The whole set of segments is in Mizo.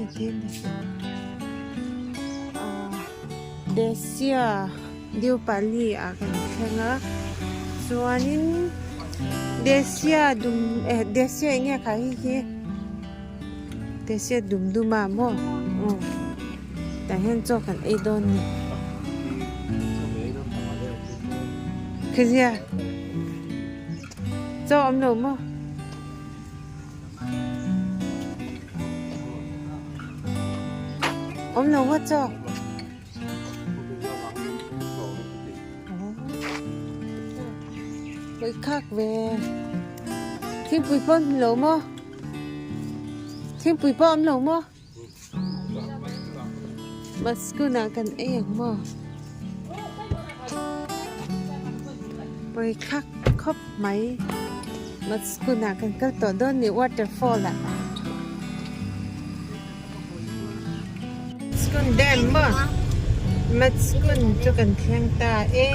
nge ti ni ah Desia Deopali ah kan thleng a chuanin Desia dum eh Desia eng nge kha hei hi Desia dum dum a maw aw tah hian chaw kan ei dawn a ni khizia chaw awm lo maw. Awm lo ngawt chaw. Pui khak ve. Thingpui pawh an hmu lo maw? Thingpui pawh awm lo maw? Maskun ah kan ei ang maw? Pawi khak khawp mai. Maskun ah kan kal tawh dawn ni waterfall ah. Maskun dam maw? Maskun chu kan thleng ta e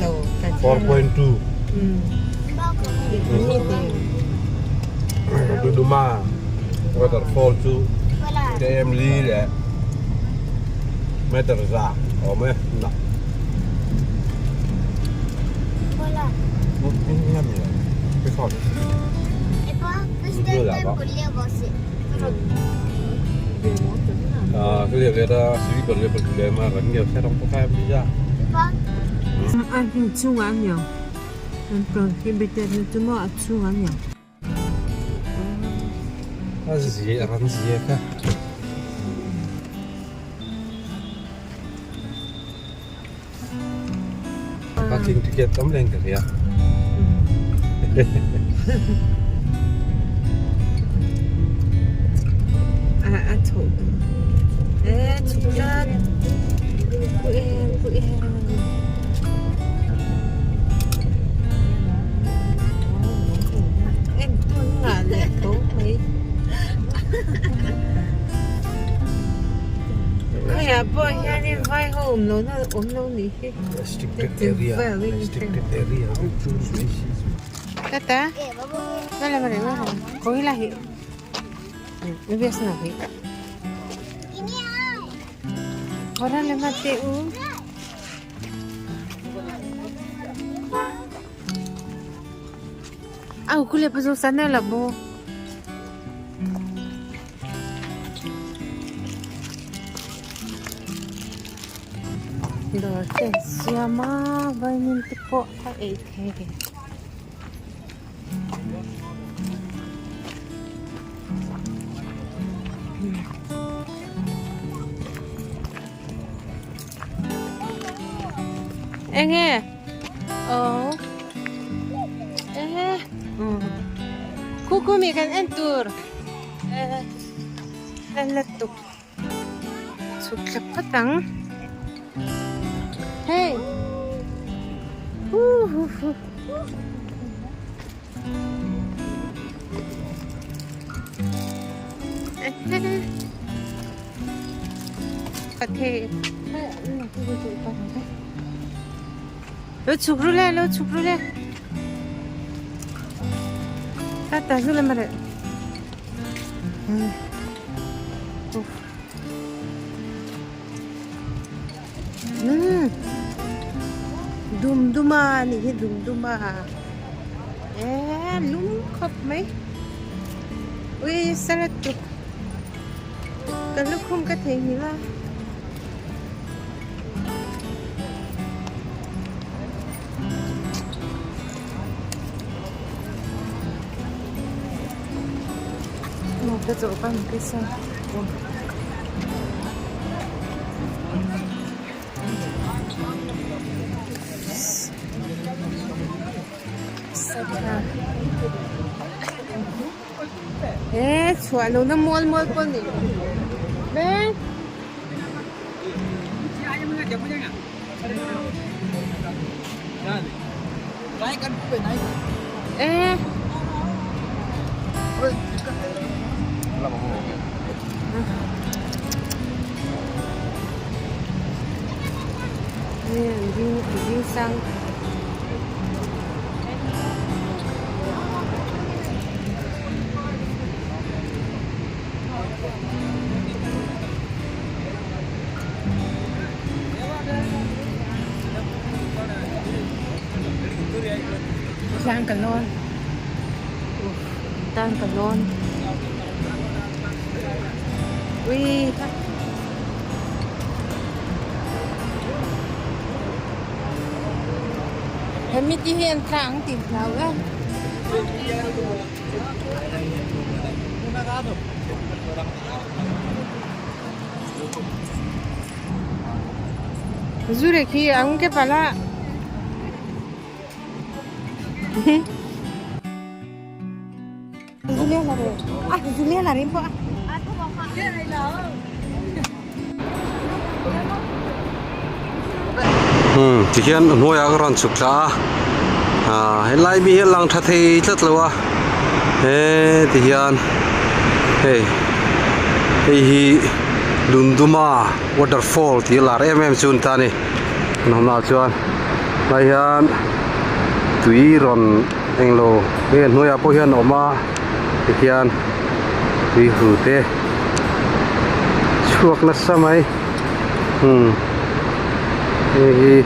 lo kan thleng. 4.2 Duduma waterfall chu KM li leh meter za a awm e nah A hmun chungah a niang an prohibited na chu maw a chungah a niang. A zia a ran zia kha. Parking ticket tam leng ka hria. A a chho e chhuk tlat ku em ku em. En tun ngah leh tho mai. Khawia pawh hianin vai ho awm lo na awm lo nih hi. Restricted area restricted area Tata Mala mala mala Koi la hi Bias na hi Ora le mate u Au kule pazo sana la bo Dawr te an siam a vaimin te pawh a ei thei. Enge aw enge khu khu mi kan en tur en la tuk chhuk thlap phawt ang hei hu hu hu. Lo chhuk ru le lo chhuk ru le ta ta zu le mare Dum duma nih hi dum duma e lum khawp mai ui salad tuk ka lukhum ka theihnghilh a. Ka zawh ban ka sa He chhuah lo na mual mual pawh ni le. E. Ding sang. Tlang ka lawn tan ka lawn ui hemi te hian thla ang tih hlau e. Zure khi ang ke pala. Umm tihian hnuaiah ka rawn chhuk thla a ah helai mi hi a lang tha thei tlat lo a he tihian hei hei hi Lunduma waterfall tih a lar em em chu a ni ta a ni an awmna ah chuan lai hian tui rawn englo hei a hnuaiah pawh hian a awm a tihian tui hu te chhuak nasa mai umm hei hi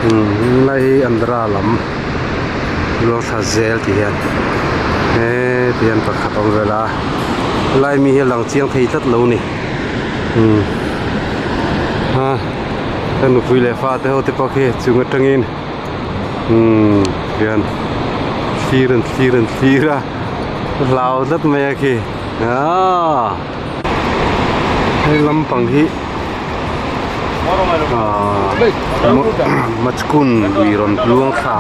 umm helai hi andhra lam luang thla zel ti hian heti hian pakhat a awm vel a helai mi hi a lang chiang thei tlat lo a ni umm a ka nupui leh fate ho te pawh khi chung atangin umm hian thlir an thlir an thlir a hlau tlat mai a khi aaa hei lampang hi aaa machkun lui rawn luang thla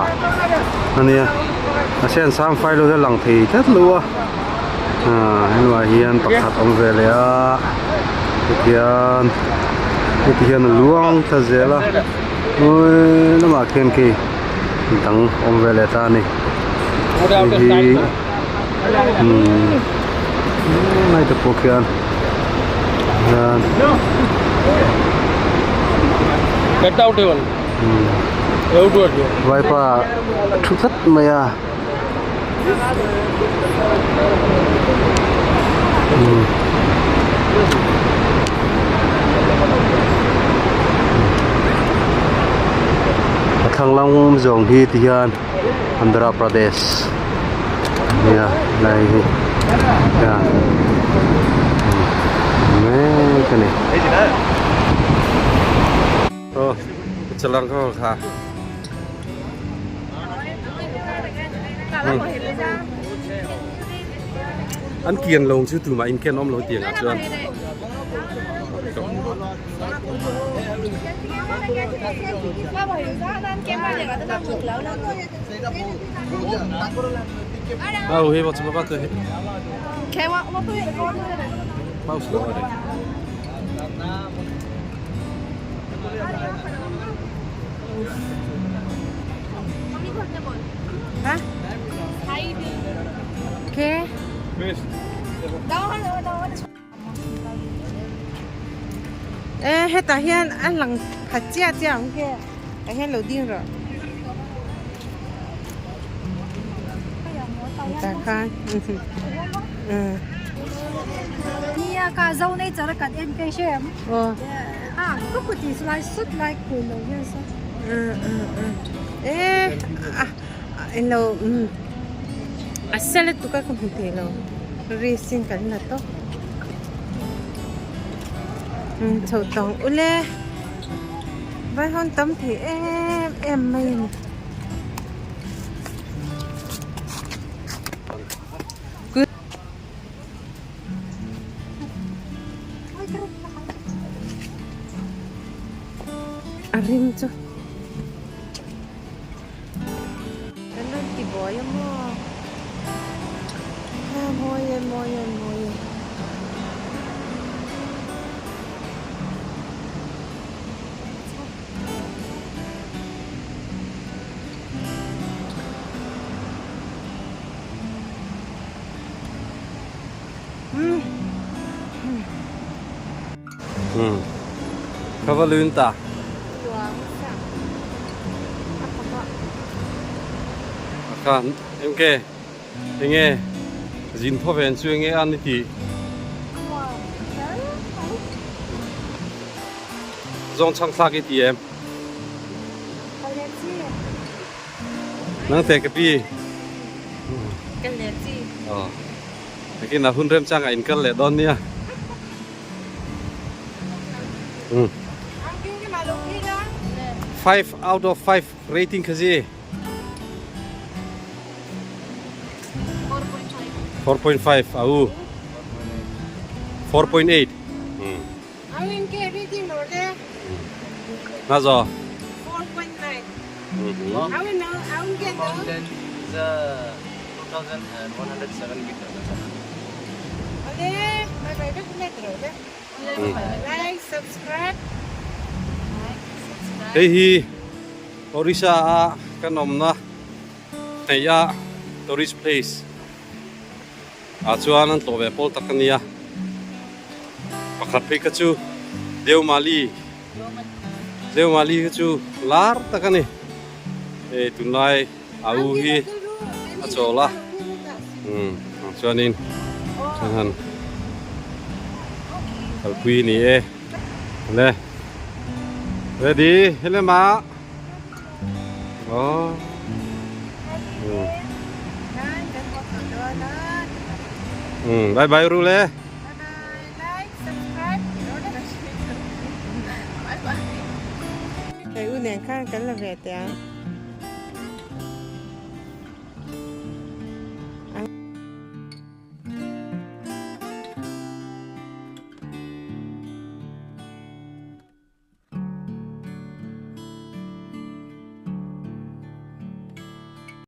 a nia a sen sang fai lo hi a lang thei tlat lo a aaa hengah hian pakhat a awm ve leh a tihian heti hian a luang thla zel a. Hnuai lamah khian khi dang awm ve leh ta a ni hei hi umm lai te pawh khian hian umm vaipa a thu tlat mai a umm. A thlang lam zawng hi ti hian Andhra Pradesh nia lai hi hian mek a ni. Aw chalang kha kha. An kian lo chu tumah in ken awm lo tiang ah chuan. Au hi bot ba tu hi. Mouse lo re. Ha? Ke? E hetah hian a lang khat chiah chiah ang ke tah hian lo ding rawh tah khan e englo a sel lutuk a ka hmu thei lo risk in kan la tawp chho tawng ule vai hawn tam thei em em mai a ni. A rim chu kan rawn ti buai a maw a mawi e mawi e mawi e. Khavalunta. Khan MK enge zin thaw ven chu enge an ti. Zawng chhang thlak i ti em? Nang te ka pi. Kal leh chi. Aw. Takin a hun rem changa in kal leh dawn nia. Um. 5 out of 5 rating kha ji. 4.5 au. 4.8. Um. Na zo. 4.9. Mhm. Mountain is 2,107 meters. Like, subscribe. Hei hi Orissa a kan awmna hnaih a tourist place ah chuan an tlawh ve pawl tak a nia pakhat phei kha chu Deomali Deomali kha chu lar tak a ni hei tunlai a u hi a chawl a umm chuanin chuan han kalpui a ni e le ready helema aw umm bye bye ru le. Hei u nen khan kan la ve teh ang.